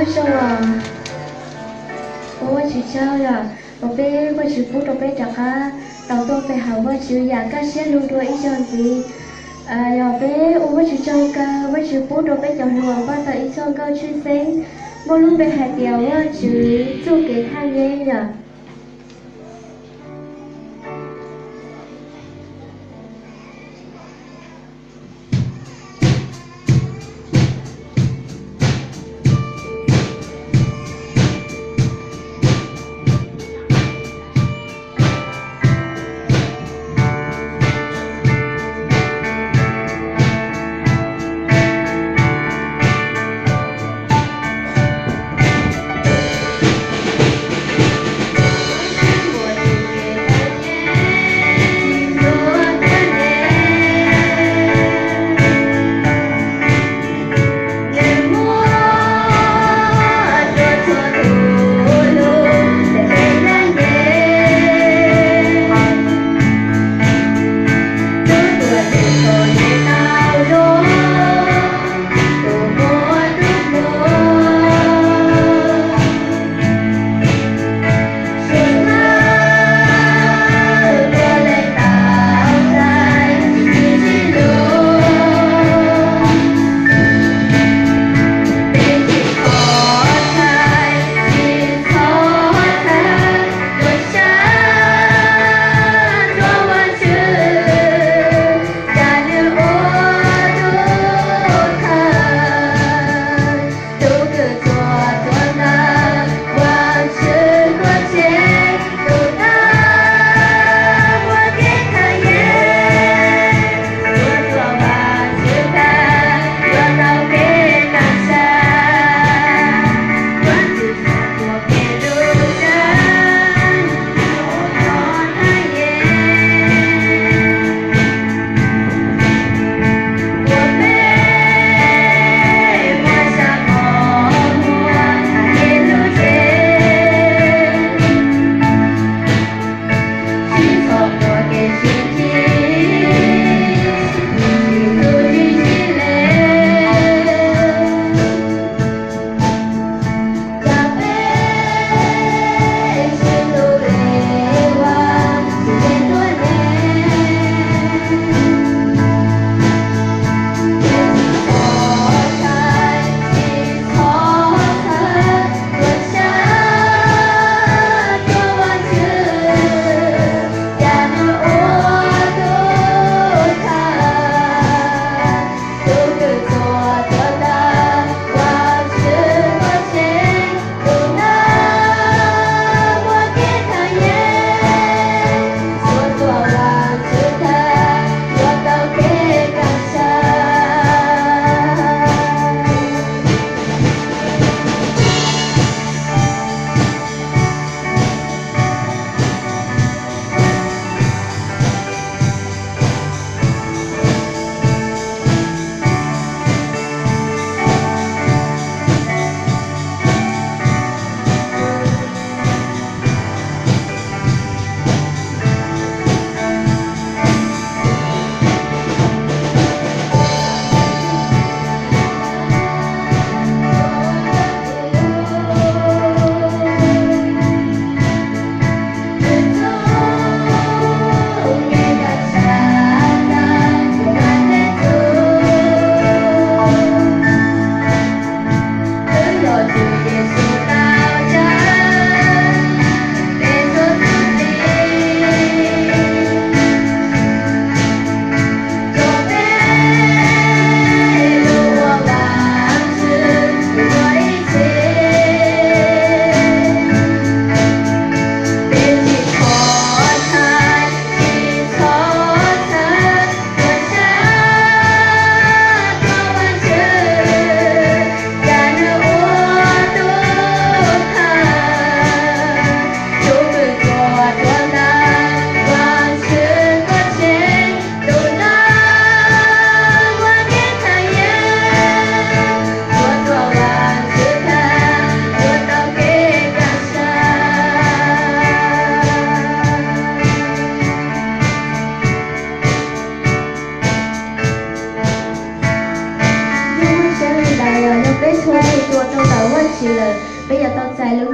Zoo os, ua Vajtswv tsaug yog uas peb Vajtswv pub rau peb rov qab tau tuaj pe hawm Vajtswv yam kaj siab lug dua ib zaug ntxiv. Yog peb ua Vajtswv tsaug kawg, Vajtswv pub rau peb cov hluas npaj tau ib txoj nkauj tshwj xeeb muaj lub npe hais tias Vajtswv txuj kev thaj yeeb yom.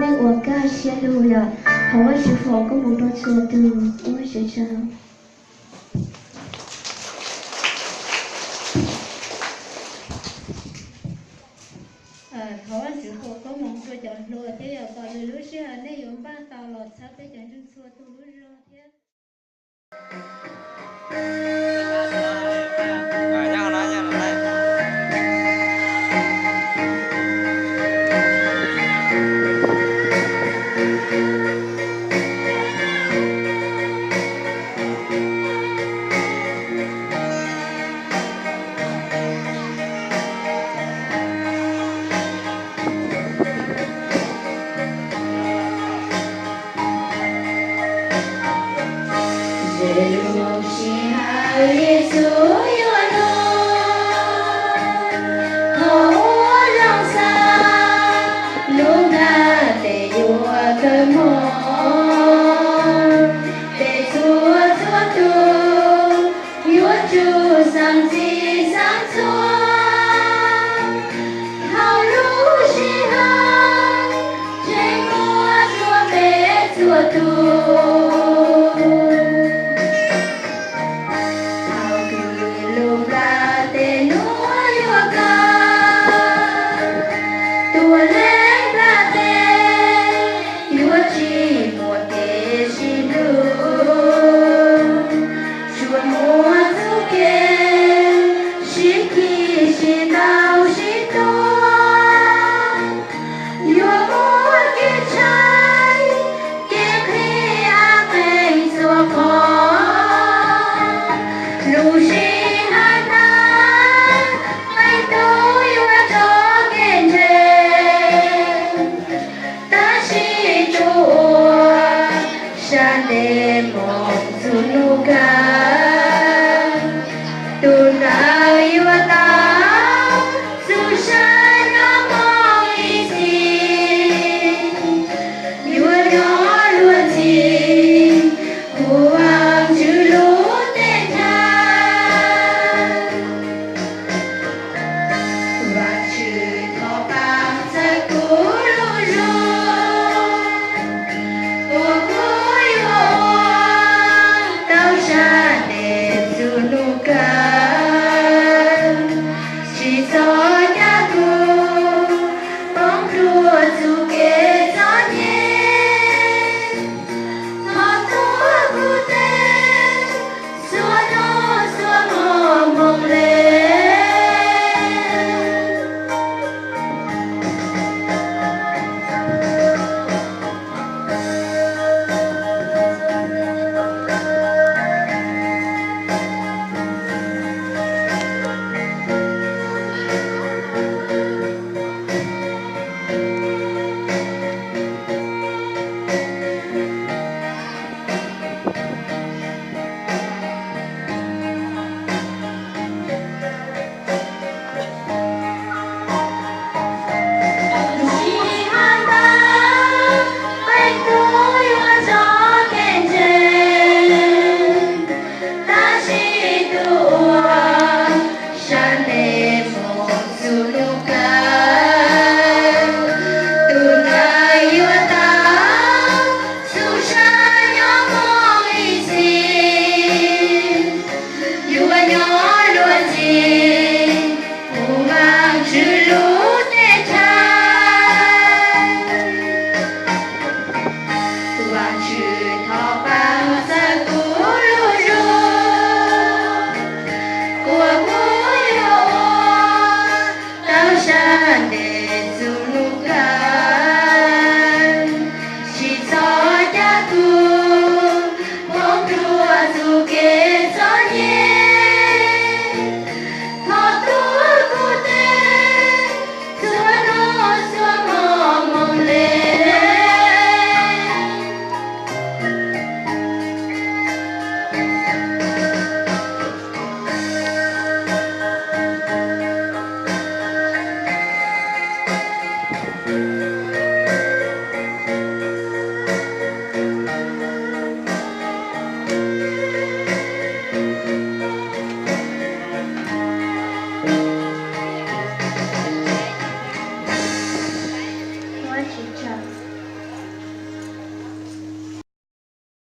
Uas kaj siab lug lawm, thov Vajtswv foom koob hmoov rau txhua tus. Ua siab tsaug. Thov Vajtswv foom koob hmoov rau cov hluas thiab yog kom lwm lub sij hawm nej yuav npaj tau los txhawb peb cov ntseeg txhua tus lub zog thiab. Ze lug sij hawm Yexus yuav lug, thov ua zoo xav lub nqag tes yuav kawg moog. Peb txhua txhua tug yuav tsum xaav txhij xaav txhua, hauv lub sij hawm tseem muaj txhua peb txhua tug. Thaum kws lub nplaj teb nuav yuav kawg, tuam leej nplaj teb yuav tsis muaj kev sib hlub, tsuas muaj txuj kev sib khi sib ntaus sib tua. Yuav muaj kev tshaib kev qhia qeej txhua qhov. Lub sij hawm ntawd Leej Tub yuav rov kev ntseeg, tab sis tsuas ua sab ntev moog txug nub kawg.